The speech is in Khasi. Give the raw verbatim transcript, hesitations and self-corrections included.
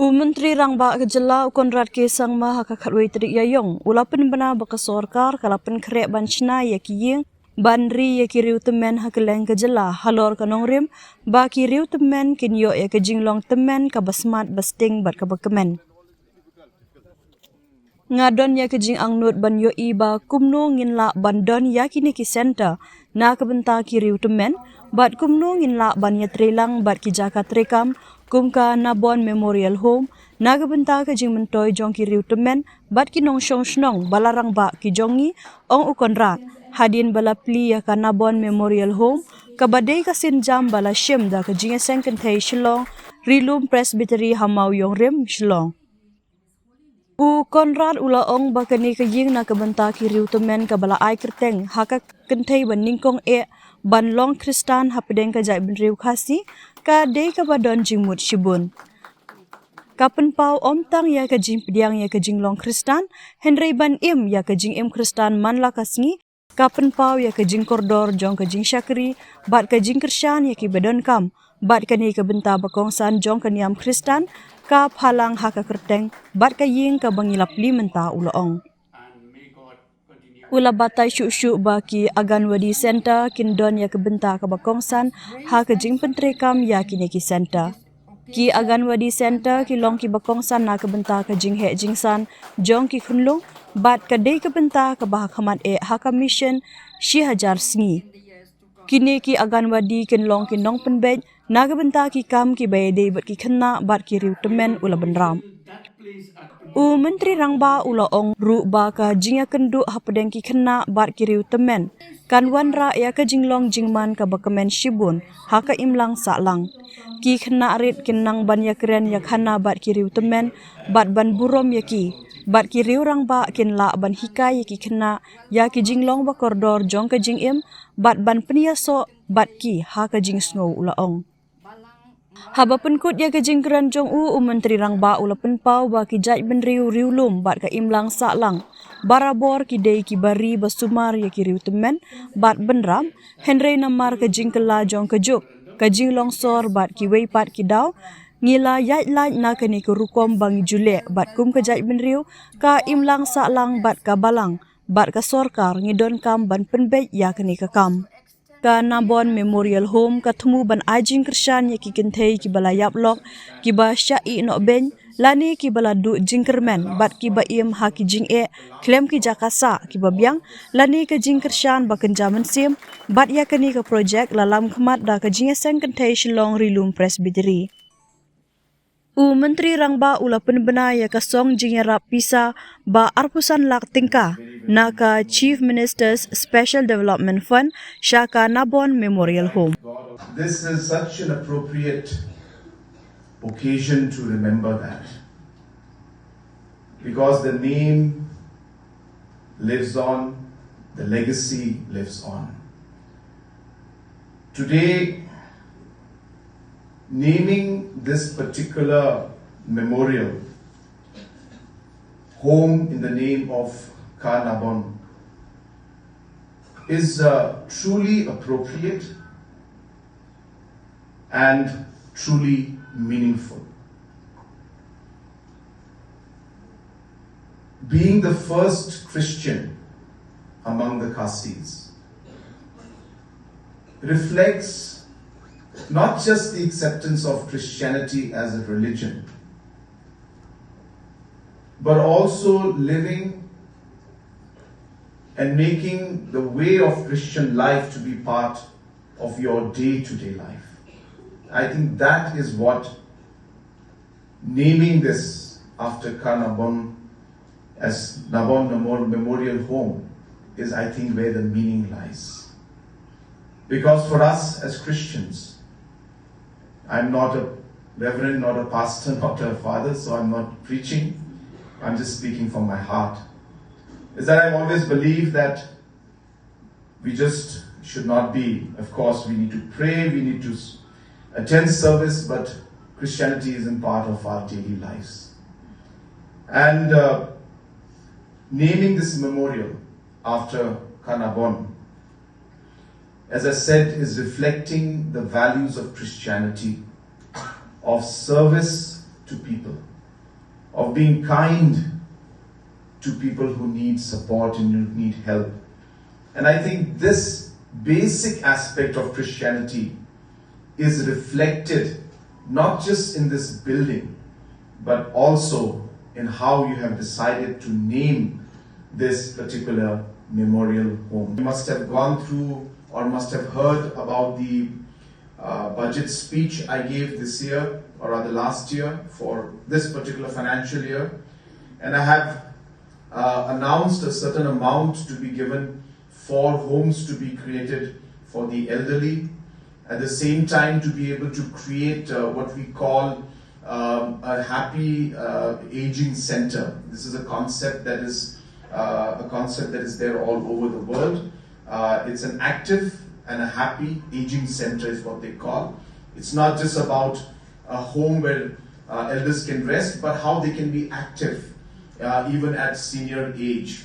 U Myntri Rangbah ka jylla u Conrad K Sangma ha ka khatwei tarik Ïaïong u la pynbna ba ka sorkar ka la pynkhreh ban shna ïa ki ïing ban ri ïa ki riew tymmen ha kylleng ka jylla halor ka nongrim ba ki riew tymmen kin ïoh ïa ka jinglong tymmen kaba smat ba sting bad kaba kmen. Nga don ïa ka jingangnud ban ïohi ba kumno ngin lah ban don ïa kine ki center na ka bynta ki riew tymmen bad kumno ngin lah ban ïatreilang bad ki jaka treikam kum ka Nabon Memorial Home na ka bynta ka jingmyntoi jong ki riew tymmen bad ki nongshong shnong ba la rangbah ki jong ngi, ong u Conrad. Hadien ba la plie ïa ka Nabon Memorial Home kaba dei ka sienjam ba la shim da ka Jingïaseng Kynthei Shillong Rilum Presbytery ha Mawïong Rim, Shillong. U Conrad u la ong ba kane ka ïing na ka bynta ki riew tymmen kaba la ai kyrteng ha ka kynthei ba nyngkong eh ban long Khristan hapdeng ka jaitbynriew Khasi ka dei kaba don jingmut shibun. Ka pynpaw ym tang ïa ka jingpdiang ïa ka jinglong Khristan hynrei ban im ïa ka jingim Khristan man la ka sngi, ka pynpaw ïa ka jingkordor jong ka jingshakri bad ka jingkyrshan ïa kiba donkam bad kane ka bynta ba kongsan jong ka niam Khristan ka phalang ha ka kyrteng bad ka ïing kaba ngi la plie mynta, u la ong. U la batai shuh shuh ba ki Anganwadi Center kin don ïa ka bynta kaba kongsan ha ka jingpyntreikam ïa kine ki center. Ki Anganwadi Center ki long kiba kongsan na ka bynta ka jingheh jingsan jong ki khunlung bad ka dei ka bynta kaba ha khmat eh ha ka mission shi hajar sngi. Kine ki Anganwadi kin long ki nongpynbeit na ka bynta ki kam kiba ïadei bad ki khynnah bad ki riew tymmen, u la bynrap. U Myntri Rangbah u la ong ruh ba ka jingïakynduh hapdeng ki khynnah bad ki riew tymmen kan wanrah ïa ka jinglong jingman kaba kmen shibun ha ka imlang sahlang. Ki khynnah rit kin nang ban ïakren ïakhana bad ki riew tymmen bad ban burom ïa ki, bad ki riew rangbah kin lah ban hikai ïa ki khynnah ïa ki jinglong ba kordor jong ka jingim bad ban pynïasoh bad ki ha ka jingsngew, u la ong. Haba pynkut ïa ka jingkren jong u, u Myntri Rangbah u la pynpaw ba ki jaitbynriew riewlum bad ka imlang sahlang barabor ki dei kiba ri ba sumar ïa ki riew tymmen bad bynrap, hynrei namar ka jingkylla jong ka juk, ka jinglongsor bad kiwei pat ki daw, ngi la ïaid lait na kane ka rukom ba ngi ju leh bad kum ka jaitbynriew, ka imlang sahlang bad ka balang bad ka sorkar ngi donkam ban pynbeit ïa kane ka kam. Ka Nabon Memorial Home ka thmu ban ai jingkyrshan ïa ki kynthei kiba la ïap lok, kiba shah ïeh noh beiñ, lane kiba la duh jingkyrmen bad kiba im ha ki jingeh khlem ki jaka sah kiba biang, lane ka jingkyrshan ba kynja mynsiem, bad ïa kane ka projek la lam khmat da ka Jingïaseng Kynthei Shillong Rilum Presbytery. U Myntri Rangbah u la pynbna ïa ka song jingïarap pisa ba arphew san lak tyngka na ka Chief Minister's Special Development Fund sha ka Nabon Memorial Home. This is such an appropriate occasion to remember that, because the name lives on, the legacy lives on. Today, naming this particular memorial home in the name of Ka Nabon is, uh, truly appropriate and truly meaningful. Being the first Christian among the Khasis reflects not just the acceptance of Christianity as a religion, but also living and making the way of Christian life to be part of your day-to-day life. I think that is what naming this after Ka Nabon as Nabon Memor-, Memorial Home is, I think, where the meaning lies. Because for us as Christians, I'm not a reverend, not a pastor, not a father, so I'm not preaching. I'm just speaking from my heart. Is that I've always believed that we just should not be, of course, we need to pray, we need to s-, attend service, but Christianity isn't part of our daily lives. And, uh, naming this memorial after Ka Nabon, as I said, is reflecting the values of Christianity, of service to people. of being kind to people who need support and who need help. And I think this basic aspect of Christianity is reflected not just in this building, but also in how you have decided to name this particular memorial home. You must have gone through or must have heard about the uh, budget speech I gave this year, or rather last year, for this particular financial year. And I have uh, announced a certain amount to be given for homes to be created for the elderly. At the same time, to be able to create uh, what we call um, a happy uh, aging center. This is a concept that is uh, a concept that is there all over the world. Uh, it's an active and a happy aging center is what they call. It's not just about a home where uh, elders can rest, but how they can be active uh, even at senior age.